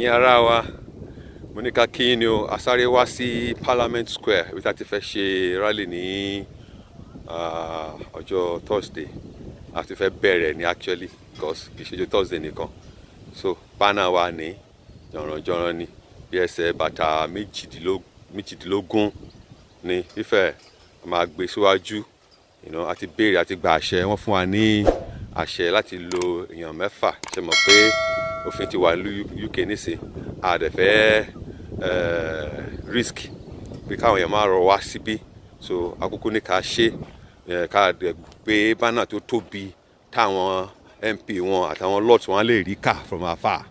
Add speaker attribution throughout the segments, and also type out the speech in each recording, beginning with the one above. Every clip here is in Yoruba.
Speaker 1: Ẹ̀yin ará wa, mo ní ká kí yín ni o. A sáré wá sí Parliament Square ibi tá a ti fẹ́ ṣe rally ní ọjọ́ Thursday. A ti fẹ́ bẹ̀rẹ̀ ní actually, because kì í ṣe ọjọ́ Thursday nìkan. So banner wa ní jọ̀rọ̀jọ̀rọ̀ ni, bí ẹsẹ̀ bàtà 18 ní fífẹ̀. A máa gbé síwájú. A ti béèrè, a ti gba àṣẹ, wọ́n fún wa ní àṣẹ láti lo èèyàn 6. Ṣe mọ̀ pé òfin ti wà ní UK nísìn, a dẹ̀ fẹ́ risk pé káwọn èèyàn máa rọ wá síbí. So àkókò ní ká ṣe ká dẹ̀ gbé banner tó tóbi táwọn MP wọn àtàwọn lords wọn lè rí kà from afar.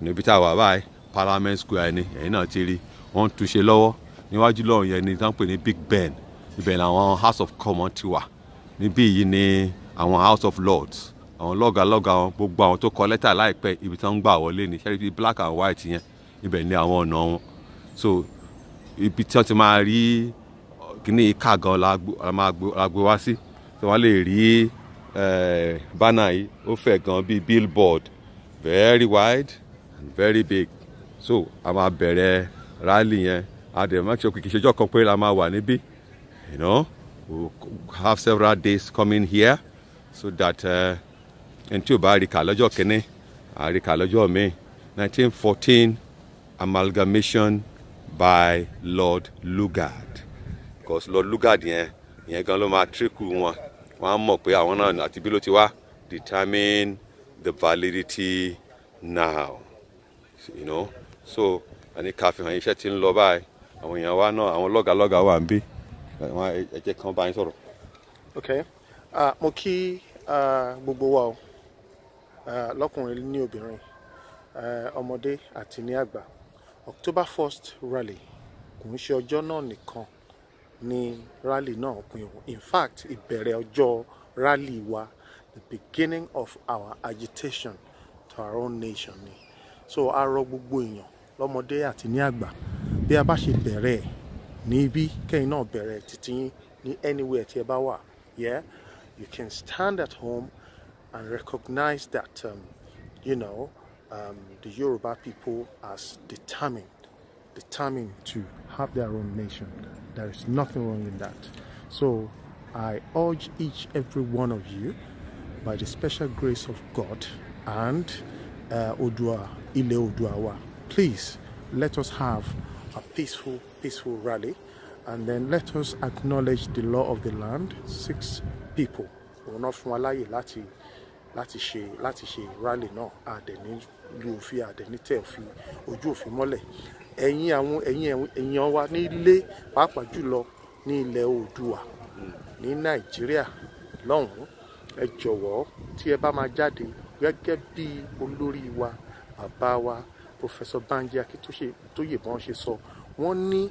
Speaker 1: Níbi tá a wà báyìí, Parliament Square ni. Ẹ̀yin náà ti rí, wọ́n ń túnṣe lọ́wọ́ níwájú lọ́hùn yẹn ni tí wọ́n ń pè ní Big Ben. Ibẹ̀ làwọn House of Commons ti wà. Níbí yìí ni àwọn House of Lords, àwọn lọ́gàlọ́gà wọn, gbogbo àwọn tó kọ lẹ́tà láìpẹ́, ibi tí wọ́n ń gbà wọlé ní ṣẹ́rí bíi black and white yẹn, ibẹ̀ ni àwọn ọ̀nà wọn. So ibi tí wọ́n ti máa rí kíní ìka gan la máa gbé wá sí, tí wọ́n lè rí banner yìí. Ó fẹ̀ gan bíi billboard, very wide and very big. So a máa bẹ̀rẹ̀ rally yẹn. A dẹ̀ make sure kìkì ṣèjọ́ kan pé la máa wà níbí. We have several days coming here so that ẹni tí ò bá rí kà lọ́jọ́ kínní, á rí kà lọ́jọ́ míì. 1914 amalgamation by Lord Lugard, because Lord Lugard yẹn, ìyẹn gan ló máa trickle wọn. Wọn á mọ̀ pé àwọn náà àti bí ló ti wá determine the validity now. So àní ká fi hàn, iṣẹ́ tí ń lọ báyìí. Àwọn èèyàn wa náà, àwọn lọ́gàlọ́gà wà ń bí. Ẹ jẹ́ kán bá yín sọ̀rọ̀.
Speaker 2: Ok, mo kí gbogbo wa o, lọ́kùnrin ní obìnrin, ọmọdé àti ní àgbà. October 1st rally, kò ń ṣe ọjọ́ náà nìkan ni rally náà pin o. In fact, ìbẹ̀rẹ̀ ọjọ́ rally wa, the beginning of our agitation to our own nation ni. So a rọ gbogbo èèyàn lọ́mọdé àti ní àgbà, bí a bá ṣe bẹ̀rẹ̀ ẹ̀ ní ibi, kẹ́yìn náà bẹ̀rẹ̀ títí yín ní anywhere tí ẹ bá wà. Yeah, you can stand at home and recognize that the Yoruba people as determined to have their own nation. There is nothing wrong in that. So I urge each every one of you, by the special grace of God and Odua, Ile Odua wa, please let us have a peaceful, peaceful rally, and then let us acknowledge the law of the land. Six people òun náà fún wa láyè láti ṣe rally náà. Àdẹ̀ní lu òfin, àdẹ̀ní tẹ̀ òfin ojú òfin mọ́lẹ̀. Ẹ̀yin àwọn ẹ̀yin èèyàn wa nílé, pàápàá jùlọ ní ilẹ̀ Oòduà ní Nàìjíríà lọ́hùn-ún, ẹ jọ̀wọ́, tí ẹ bá máa jáde, gẹ́gẹ́ bí olórí wa, bàbá wa Professor Banji Akíntóyè bọ́n ṣe sọ, wọ́n ní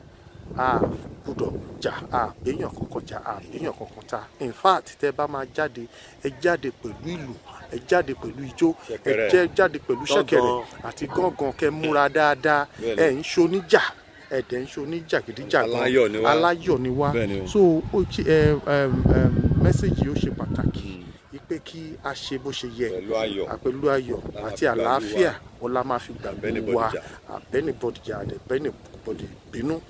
Speaker 2: a gbọ́dọ̀ jà, a béèyàn kankan jà, a béèyàn kankan ta. In fact, tẹ́ bá máa jáde, ẹ jáde pẹ̀lú ìlù, ẹ jáde pẹ̀lú ijó, ẹ
Speaker 1: Ṣẹ̀kẹ̀rẹ̀.
Speaker 2: jẹ́ jáde pẹ̀lú ṣẹ̀kẹ̀rẹ̀ àti gángan, kẹ́ múra dáadáa. Ẹ ń ṣoníjà, ẹ dẹ̀ ń ṣoníjàgídíjàgan.
Speaker 1: Aláyọ̀ ni wá.
Speaker 2: Aláyọ̀ ni wá.
Speaker 1: Bẹ́ẹ̀ni o.
Speaker 2: So ó ṣe ẹ message ó ṣe pàtàkì wípé kí a ṣe bó ṣe yẹ.
Speaker 1: Pẹ̀lú ayọ̀.
Speaker 2: Pẹ̀lú ayọ̀
Speaker 1: La máa
Speaker 2: àti
Speaker 1: fi gbàlú wa.
Speaker 2: Àlàáfíà wọn la máa fi gbàlú
Speaker 1: Àbẹ́nibọ̀dì
Speaker 2: wa.
Speaker 1: jà.
Speaker 2: Àbẹ́nibọ̀dì jà, àbẹ́nibọ̀dì bínú.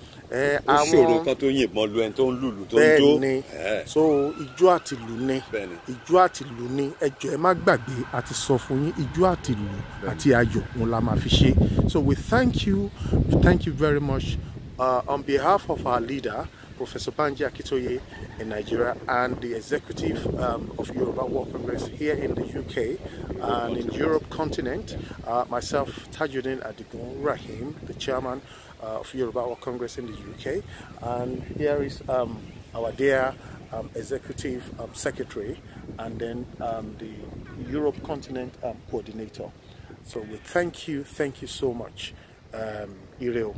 Speaker 1: Ó ṣòro kan tó yìnbọn lu ẹni tó ń lùlù tó ń jó.
Speaker 2: Bẹ́ẹ̀ ni. So ijó àti ìlù ni.
Speaker 1: Bẹ́ẹ̀ ni.
Speaker 2: Ijó àti ìlù ni. Ẹ jọ̀ọ́, ẹ má gbàgbé, àti sọ fún yín, ijó àti ìlù àti ayọ̀ òun la máa fi ṣe. So we thank you, thank you very much, on behalf of our leader, Professor Banji Akintoye in Nigeria, and the executive of Yoruba World Congress here in the UK and in Europe continent, myself, Tajudeen Adigun Rahim, the chairman of Yoruba World Congress in the UK, and here is our dear executive secretary and then the Europe continent coordinator. So we thank you so much. Ire o.